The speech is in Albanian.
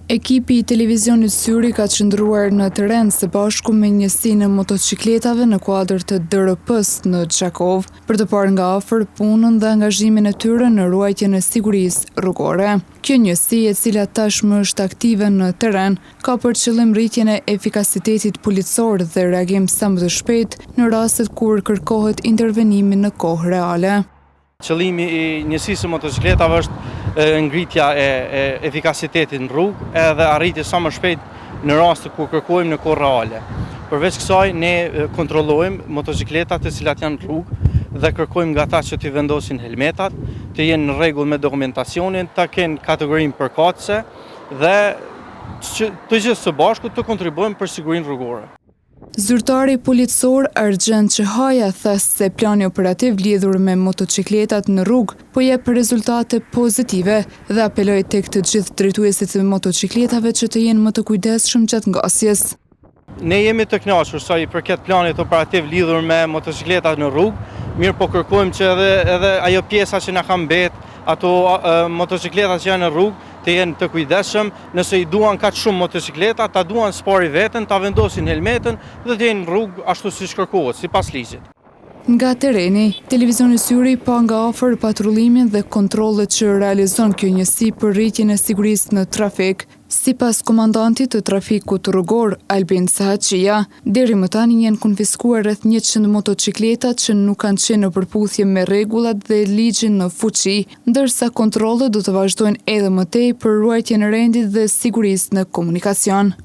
Ekipi i Televizionit Syri ka qëndruar në terren së bashku me njësinë e motoçikletave në kuadër të DRP-së në Gjakovë, për të parë nga afër punën dhe angazhimin e tyre në ruajtjen e sigurisë rrugore. Kjo njësi, e cila tashmë është aktive në terren, ka për qëllim rritjen e efikasitetit policor dhe reagim sa më të shpejtë në rastet kur kërkohet intervenimi në kohë reale. Qëllimi i njësisë së motoçikletave është ngritja e efikasitetit në rrugë edhe arritje sa më shpejt në raste kur kërkojmë në kohë reale. Përveç kësaj, ne kontrollojmë motoçikletat të cilat janë në rrugë dhe kërkojmë nga ta që t'i vendosin helmetat, të jenë në rregull me dokumentacionin, ta kenë kategorinë përkatëse dhe që të gjithë së bashku të kontribuojmë për sigurinë rrugore. Zyrtari policor Argjend Qehaja tha se plani operativ lidhur me motoçikletat në rrugë po jep rezultate pozitive dhe apeloi tek të gjithë drejtuesit e motoçikletave që të jenë më të kujdesshëm gjatë ngasjes. Ne jemi të kënaqur sa i përket planit operativ lidhur me motoçikletat në rrugë, mirëpo kërkojmë që edhe edhe ajo pjesa që na ka mbet, ato motoçikletat që janë në rrugë, të jenë të kujdesshëm, nëse i duan kaq shumë motoçikletat, ta duan së pari veten, ta vendosin helmetën dhe të jenë në rrugë ashtu siç kërkohet, sipas ligjit. Nga terreni, Televizioni Syri pa nga afër patrullimin dhe kontrollet që realizon kjo njësi për rritjen e sigurisë në trafik. Sipas komandantit të trafikut rrugor, Albin Sahatqija, deri më tani janë konfiskuar rreth 100 motoçikleta që nuk kanë qenë në përputhje me rregullat dhe ligjin në fuqi, ndërsa kontrollet do të vazhdojnë edhe më tej për ruajtjen e rendit dhe sigurisë në komunikacion.